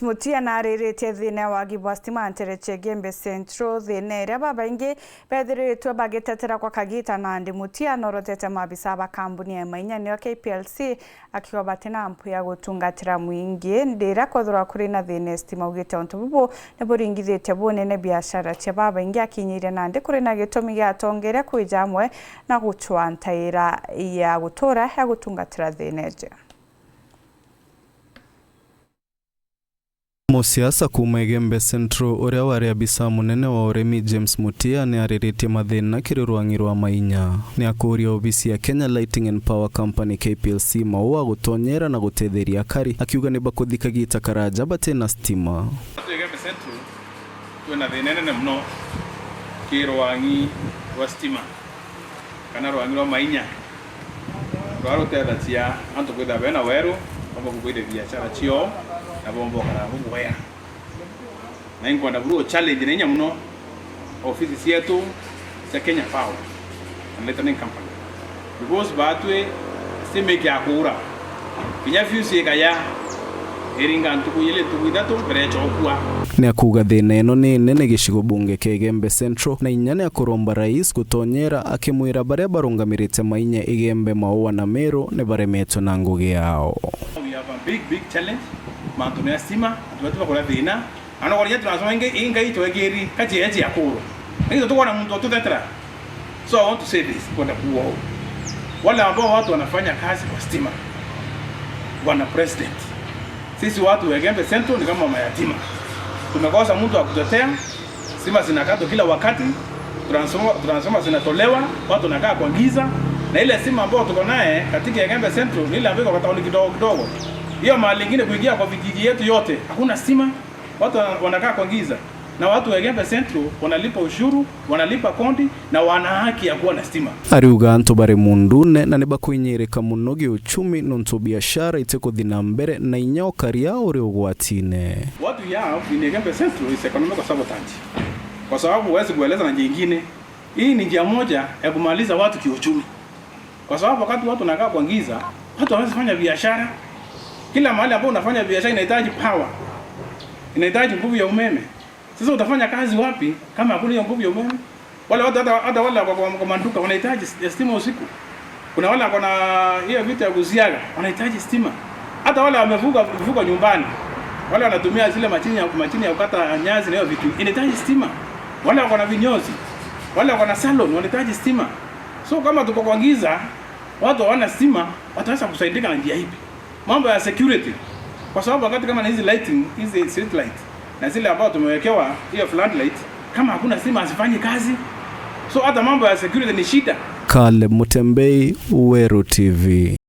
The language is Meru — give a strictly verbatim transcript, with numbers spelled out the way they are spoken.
Mutia nariritie thina ya wagi bwa stima ntere cia Igembe Central, thina iria babaingi bethiritwe bagitetera kwa kagita, nandi Mutia norotete maabisa ba kambuni ya Mainya niyo K P L C akiuga batina mpu ya gutungatira mwingi ndiria kwethirwa kuri na thina ya stima. Augite untu bubu ni buringithitie bunene biashara cia babaingi, akinyiirie nandi kuri na gitumi gia atongeria kwija amwe na gucwa ntaira ya gutura ya gutungatira thina iji. Musiasa kuuma Igembe Central, uria wari abisa munene wa urimi, James Mutia, ni ariritie mathina kiri rwang'i rwa Mainya. Ni akuuria obisi ya Kenya Lighting and Power Company, K P L C, mau a gutonyera na gutetheria akari, akiuga ni bakuthi kagita karaja batina stima. Igembe Central, twina thina inene muno ki rwang'i rwa stima, kana rwang'i rwa Mainya, ruria rutethagia antu kwithirwa bena weru, bomba kukwithia biashara ciao, na bomba gukara bubwega. Na inkwenda buru challenge na inya muno ofisi cietu cia Kenya Power and Lighting Company, because batwi stima ikiaga kuura, kinya fuse ikaya, iringa ntuku ili, ntuku ithatu mbere ya cokua. Ni akuuga thina ino ni nene gicigo bunge kia Igembe Central, na inya ni akuromba rais gutonyera, akimwira baria barungamirite Mainya, Igembe, Maua na Meru ni baremetwe na ngugi yao. We have a big, big challenge, mantu ya stima, antu betu bakura thina, Ana kwa rinya tunasoma inge, inga itwegeri, kachi echi ya kuru. Lakini tuko na muntu tutetera. So I want to say this, kwenda kuwa huu. Wale ambao watu wanafanya kazi kwa stima, bwana president, sisi watu wa Igembe Central ni kama mayatima. Tumekosa mtu wa kutetea. Stima zinakatwa kila wakati, transformer, transformer zinatolewa, watu wanakaa kwa giza. Na ile stima ambayo tuko naye katika Igembe Central ni ile ambayo iko kwa town kidogo kidogo. Hiyo mahali ingine kuingia kwa vijiji yetu yote, hakuna stima. Watu wana-, wanakaa kwa giza. Na watu wa Igembe Central wanalipa ushuru, wanalipa kondi, na wana haki ya kuwa na stima. Ariuga antu bari mundune na ni bakuinyirika muno giuchumi nontu biashara itikuthi na mbere na inya ukaria uri ugwatine. What we have in Igembe Central is economical sabotage. Kwa sababu huwezi kueleza na njia ingine. Hii ni njia moja ya kumaliza watu kiuchumi. Kwa sababu wakati watu wanakaa kwa giza, watu hawezi fanya biashara. Kila mahali ambapo unafanya biashara inahitaji power, inahitaji nguvu ya umeme. Sasa utafanya kazi wapi kama hakuna hiyo nguvu ya umeme? Wale watu hata, hata wale wako kwa, kwa maduka wanahitaji s-, stima usiku. Kuna wale wako na hiyo vitu ya kusiaga, wanahitaji stima. Hata wale wamefuga mifugo nyumbani, wale wanatumia zile mashini ya, mashini ya kukata nyasi na hiyo vitu, inahitaji stima. Wale wako na vinyozi, wale wako na salon wanahitaji stima. So kama tuko kwa giza, watu hawana stima, wataweza kusaidika na njia ipi? Mambo ya security, kwa sababu wakati kama na hizi lighting, hizi street light na zile ambao tumewekewa hiyo floodlight, kama hakuna stima hazifanyi kazi. So hata mambo ya security ni shida. Caleb Mutembei, Weru T V.